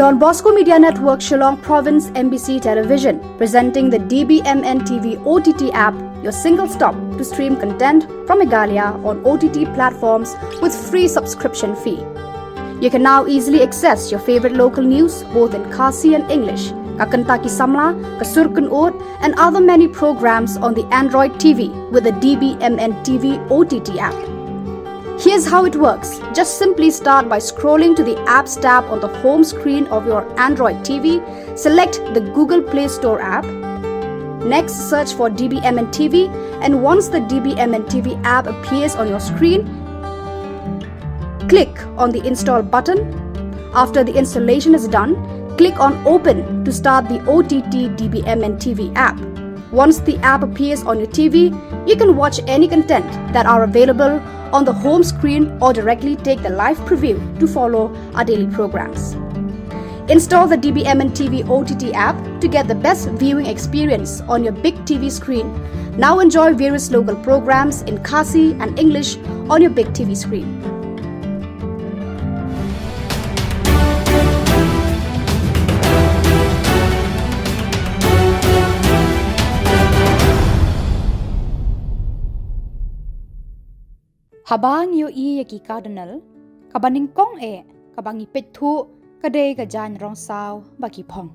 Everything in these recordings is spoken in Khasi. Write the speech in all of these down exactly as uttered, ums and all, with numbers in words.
Don Bosco Media Network, Shillong Province, M B C Television, presenting the D B M N T V O T T app, your single stop to stream content from Meghalaya on O T T platforms with free subscription fee. You can now easily access your favorite local news both in Khasi and English, ka Kynta Ki Samla, ka Sur Kynnoh, and other many programs on the Android T V with the D B M N T V O T T app. Here's how it works. Just simply start by scrolling to the Apps tab on the home screen of your Android T V. Select the Google Play Store app. Next, search for D B M N T V, and once the D B M N T V app appears on your screen, click on the Install button. After the installation is done, click on Open to start the O T T D B M N T V app. Once the app appears on your T V, you can watch any content that are available on the home screen or directly take the live preview to follow our daily programs. Install the D B M N T V O T T app to get the best viewing experience on your big T V screen. Now enjoy various local programs in Khasi and English on your big T V screen. Haba ngi ïohi ïa ki Cardinal, kaba nyngkong eh kaba ngi peit thuh ka dei ka jaiñ rong saw ba ki phong.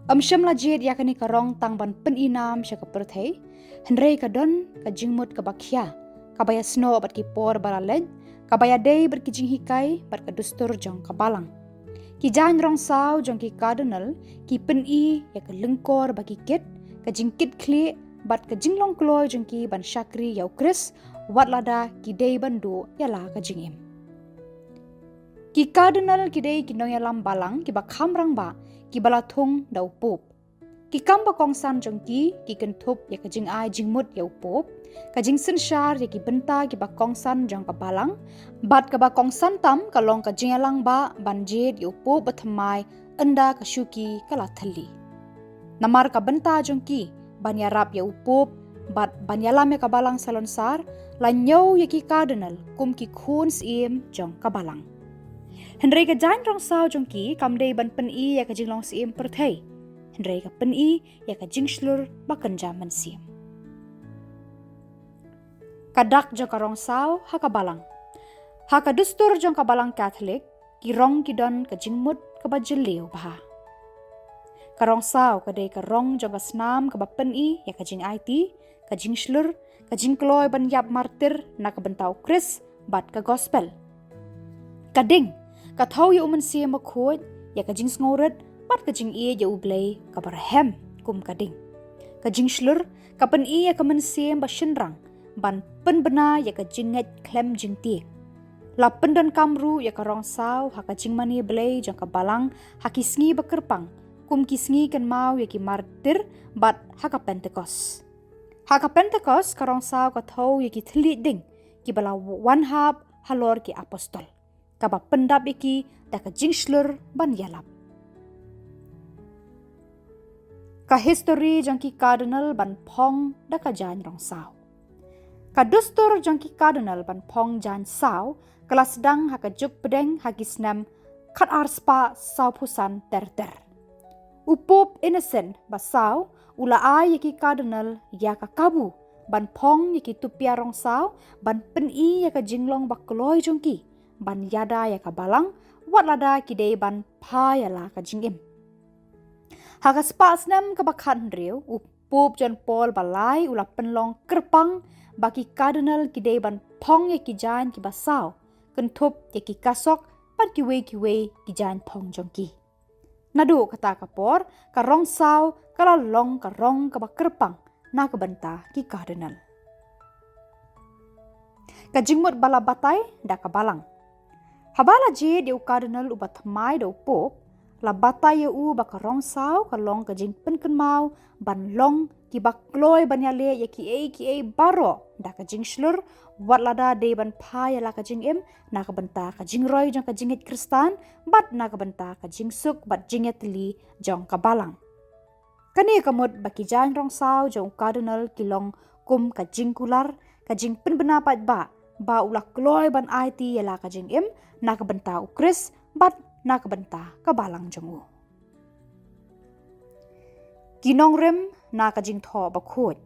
Ym shym la jied ïa kane ka rong tang ban pynïnam sha ka pyrthei, hynrei ka don ka jingmut kaba khia, kaba ïasnoh bad ki por ba la leit, kaba ïadei bad ki jinghikai bad ka dustur jong ka balang. Ki jaiñ rong saw jong ki Cardinal ki pyni ïa ka lyngkor ba ki kit, ka jingkitkhlieh bad ka jinglong kloi jong ki ban shakri ïa u Khrist, wat lada ki dei ban duh ïa la ka jingim. Ki Cardinal ki dei ki nongïalam balang kiba kham rangbah, kiba la thung da u Pope. Ki kam ba kongsan jong ki ki kynthup ïa ka jingai jingmut ïa u Pope, ka jingsynshar ïa ki bynta kiba kongsan jong ka balang, bad kaba kongsan tam ka long ka jingïalang ba ban jied ïa u Pope ba thymmai ynda ka shuki ka la thylli. Namar ka bynta jong ki ban ïarap ïa u Pope bad ban ïalam ïa ka balang salonsar, la ñiew ïa ki Cardinal kum ki khun syiem jong ka balang. Hynrei ka jaiñ rong saw jong ki kam dei ban pyni ïa ka jinglong syiem pyrthei, hynrei ka pyni ïa ka jingshlur ba kynja mynsiem. Ka dak jong ka rong saw ha ka balang. Ha ka dustur jong ka balang Katholik, ki rong ki don ka jingmut kaba jylliew bha. Ka rong saw ka dei ka rong jong ka snam kaba pyni ïa ka jingaiti, ka jingshlur, ka jingkloi ban ïap martir na ka bynta u Khrist bad ka gospel. Ka ding ka thew ïa u Mynsiem Bakhuid, ïa ka jingsngewrit bad ka jingïeit ïa u Blei kaba rhem kum ka ding. Ka jingshlur ka pyni ïa ka mynsiem ba shynrang ban pynbna ïa ka jingngeit khlem jingtieng. La pyndonkam ruh ïa ka rong saw ha ka jingmane Blei jong ka balang ha ki sngi ba kyrpang, kum ki sngi kynmaw ïa ki martir bad ha ka Pentekost. Ha ka Pentekost ka rong saw ka thew ïa ki thylliej ding kiba la wan hap halor ki apostol, kaba pyndap ïa ki da ka jingshlur ban ïalap. Ka histori jong ki Cardinal ban phong da ka jaiñ rong saw. Ka dustur jong ki Cardinal ban phong jaiñ saw ka la sdang ha ka juk pdeng ha ki snem khat ar spah saw phew san ter ter. U Pope Innocent ba saw u la ai ïa ki Cardinal ïa ka kabu ban phong ïa ki tupia rong saw ban pyni ïa ka jinglong ba kloi jong ki ban ïada ïa ka balang, wat lada ki dei ban phai ïa la ka jingim. Ha ka spah snem kaba khathynriew, u Pope John Paul ba lai u la pynlong kyrpang ba ki Cardinal ki dei ban phong ïa ki jaiñ kiba saw, kynthup ïa ki kasok bad kiwei kiwei ki jaiñ phong jong ki. Naduh kata ka por ka rong saw ka la long ka rong kaba kyrpang na ka bynta ki Cardinal. Ka jingmut ba la batai da ka balang. Haba la jied ïa u Cardinal uba thymmai da u Pope, la batai ïa u ba ka rong saw ka long ka jingpynkynmaw ban long kiba kloi ban ïaleh ïa kiei kiei baroh da ka jingshlur, wat lada dei ban phai ïa la ka jingim na ka bynta ka jingroi jong ka jingngeit Khristan bad na ka bynta ka jingsuk bad jingïatylli jong ka balang. Kane ka mut ba ki jaiñ rong saw jong u Cardinal ki long kum ka jingkular, ka jingpynbna paidbah ba u la kloi ban aiti ïa la ka jingim na ka bynta u Khrist bad na ka bynta ka balang jong u. Ki nongrim na ka jingthoh bakhuid.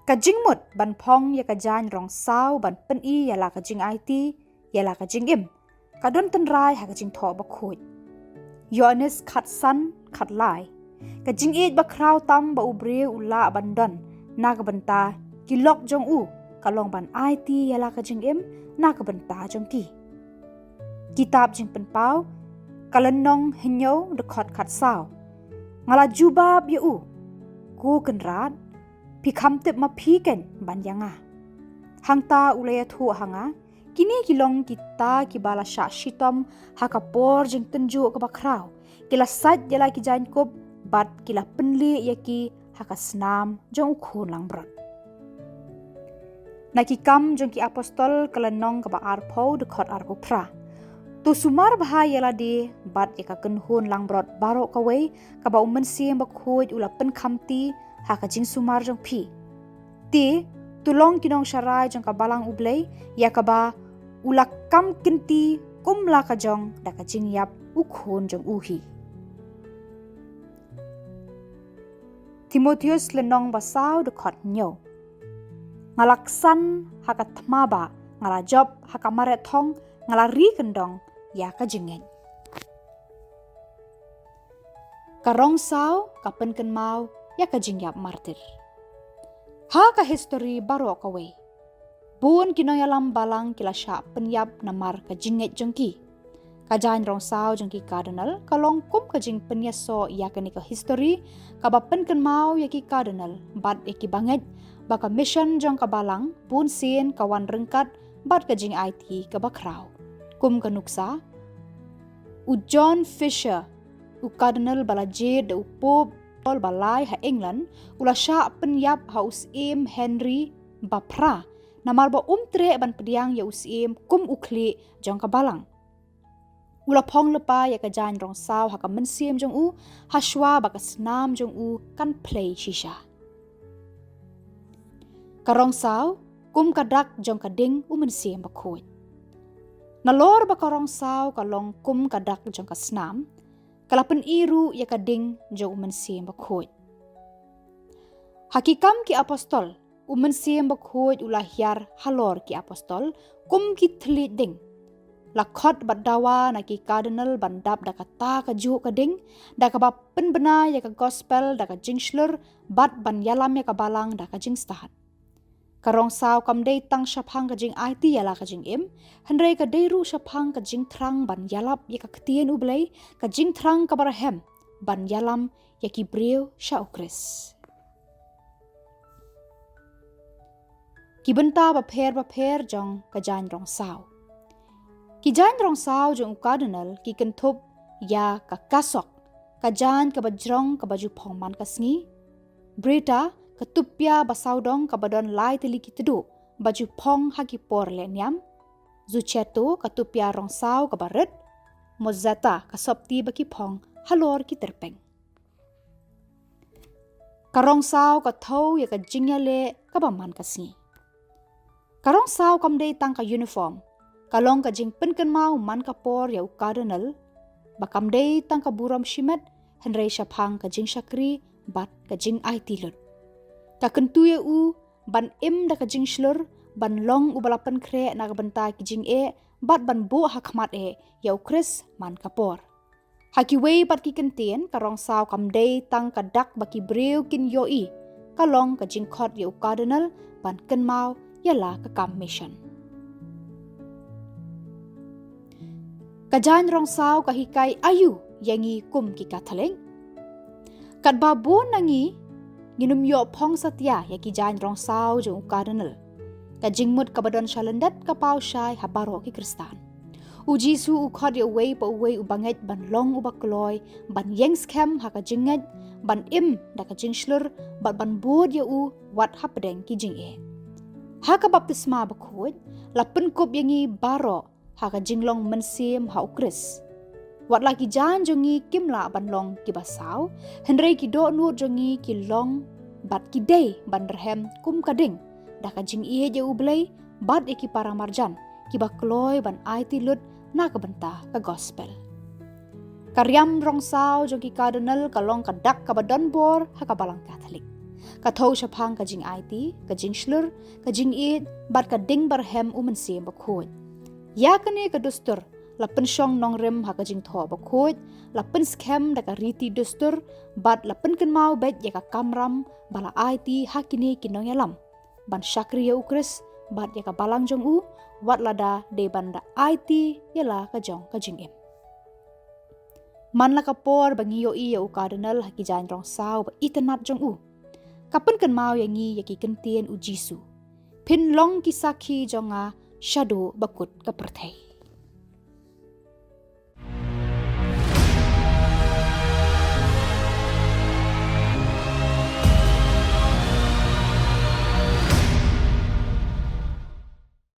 Ka jingmut ban phong ïa ka jaiñ rong saw ban pyni ïa la ka jingaiti, ïa la ka jingim, ka don tynrai ha ka jingthoh bakhuid. Ïoannis khatsan khatlai. Ka jingïeit bakhraw tam ba u briew u lah ban don na ka bynta ki lok jong u ka long ban aiti ïa la ka jingim na ka bynta jong ki. Kitab Jingpynpaw, ka lynnong hynñiew, dkhot khatsaw. Nga la jubab ïa u, Ko Kynrad, phi kham tip ma phi keiñ ban ïa nga. Hangta u la ïathuh ha nga, kine ki long kita kiba la shah shitom ha ka por jingtynjuh kaba khraw, ki la sait ïa la ki jaiñkup bad ki la pynlih ïa ki ha ka snam jong u khun langbrot. Na Ki Kam jong ki Apostol, ka lynnong kaba arphew, dkhot arphew phra. To sumar bha ïa lade bad ïa ka kynhun langbrot baroh kawei kaba u Mynsiem Bakhuid u la pynkhamti ha ka jingsumar jong phi. Te, to long ki nongsharai jong ka balang U Blei, ïa kaba u la kam kynti kum la ka jong da ka jingïap u khun jong u hi. Timotheus lynnong ba saw, dkhot hynñiew. Nga la ksan ha ka thma bah, nga la jop ha ka mareh thong, nga la ri kyndong ïa ka jingngeit. Ka rong saw ka pynkynmaw ïa ka jingïap martir. Ha ka histori baroh kawei, bun ki nongïalam balang ki la shah pynïap namar ka jingngeit jong ki. Ka jaiñ rong saw jong ki Cardinal ka long kum ka jingpynïasoh ïa kane ka histori, kaba pynkynmaw ïa ki Cardinal bad ïa ki bangeit ba ka mission jong ka balang bunsien ka wan ryngkat bad ka jingaiti kaba khraw. Kum ka nuksa, u John Fisher, u Cardinal ba la jied da u Pope Paul ba lai ha England, u la shah pynïap ha u Syiem Henry ba phra, namar ba um treh ban pdiang ïa u Syiem kum u khlieh jong ka balang. U la phong lypa ïa ka jaiñ rong saw ha ka mynsiem jong u, ha shuwa ba ka snam jong u kan phlei shisha. Ka rong saw kum ka dak jong ka ding u Mynsiem Bakhuid. Nalor ba ka rong saw ka long kum ka dak jong ka snam, ka la pyni ruh ïa ka ding jong u Mynsiem Bakhuid. Ha Ki Kam ki Apostol, u Mynsiem Bakhuid u la hiar halor ki apostol kum ki thylliej ding. La khot bad dawa na ki Cardinal ban dap da kata kajuh ka ding, da kaba pynbna ïa ka gospel da ka jingshlur bad ban ïalam ïa ka balang da ka jingstad. Ka rong saw kam dei tang shaphang ka jingaiti ïa la ka jingim, hynrei ka dei ruh shaphang ka jingthrang ban ïalap ïa ka ktien U Blei, ka jingthrang kaba rhem ban ïalam ïa ki briew sha U Khrist. Ki bynta bapher bapher jong ka jaiñ rong saw. Ki jaiñ rong saw jong u Cardinal ki kynthup ïa ka cassock, ka jaiñ kaba jrong kaba ju phong man ka sngi. Biretta, ka tupia ba sawdong kaba don lai tylli ki tduh ba ju phong ha ki por lehniam. Zucchetto, ka tupia rong saw kaba rit. Mozzetta, ka sopti ba ki phong halor ki tyrpeng. Ka rong saw ka thew ïa ka jingïaleh kaba man ka sngi. Ka rong saw kam dei tang ka uniform, ka long ka jingpynkynmaw man ka por ïa u Cardinal ba kam dei tang ka burom shimet, hynrei shaphang ka jingshakri bad ka jingaiti lut. Ka kyntu ïa u ban im da ka jingshlur, ban long uba la pynkhreh na ka bynta ki jingeh bad ban buh ha khmat eh ïa U Khrist man ka por. Ha kiwei pat ki kyntien, ka rong saw kam dei tang ka dak ba ki briew kin ïohi, ka long ka jingkhot ïa u Cardinal ban kynmaw ïa la ka kam mission. Ka jaiñ rong saw ka hikai aïu ïa ngi kum ki Katholik? Katba bun na ngi ngin ym ïoh phong satia ïa ki jaiñ rong saw jong u Cardinal, ka jingmut kaba don shalyndet ka paw shai ha baroh ki Khristan. U Jisu u khot ïa uwei pa uwei u bangeit ban long uba kloi, ban ïeng skhem ha ka jingngeit, ban im da ka jingshlur, bad ban bud ïa u wat hapdeng ki jingeh. Ha ka baptisma bakhuid, la pynkup ïa ngi baroh ha ka jinglong mynsiem ha U Khrist. Wat la ki jaiñ jong ngi kim lah ban long kiba saw, hynrei ki dohnud jong ngi ki long bad ki dei ban rhem kum ka ding da ka jingïeit ïa U Blei bad ïa ki para marjan kiba kloi ban aiti lut na ka bynta ka gospel. Ka riam rong saw jong ki Cardinal ka long ka dak kaba donbor ha ka Balang Katholik. Ka thew shaphang ka jingaiti, ka jingshlur, ka jingïeit, bad ka ding barhem U Mynsiem Bakhuid. Ïa kane ka dustur la pynshong nongrim ha ka Jingthoh Bakhuid, la pynskhem da ka riti dustur, bad la pynkynmaw beit ïa ka kamram ba la aiti ha kine ki nongïalam ban shakri ïa U Khrist bad ïa ka Balang jong U, wat lada dei ban da aiti ïa la ka jong ka jingim. Man la ka por ba ngi ïohi ïa u Cardinal ha ki jaiñ rong saw ba itynnad jong u, ka pynkynmaw ïa ngi ïa ki kyntien U Jisu: Phin long ki sakhi jong nga shaduh ba kut ka pyrthei.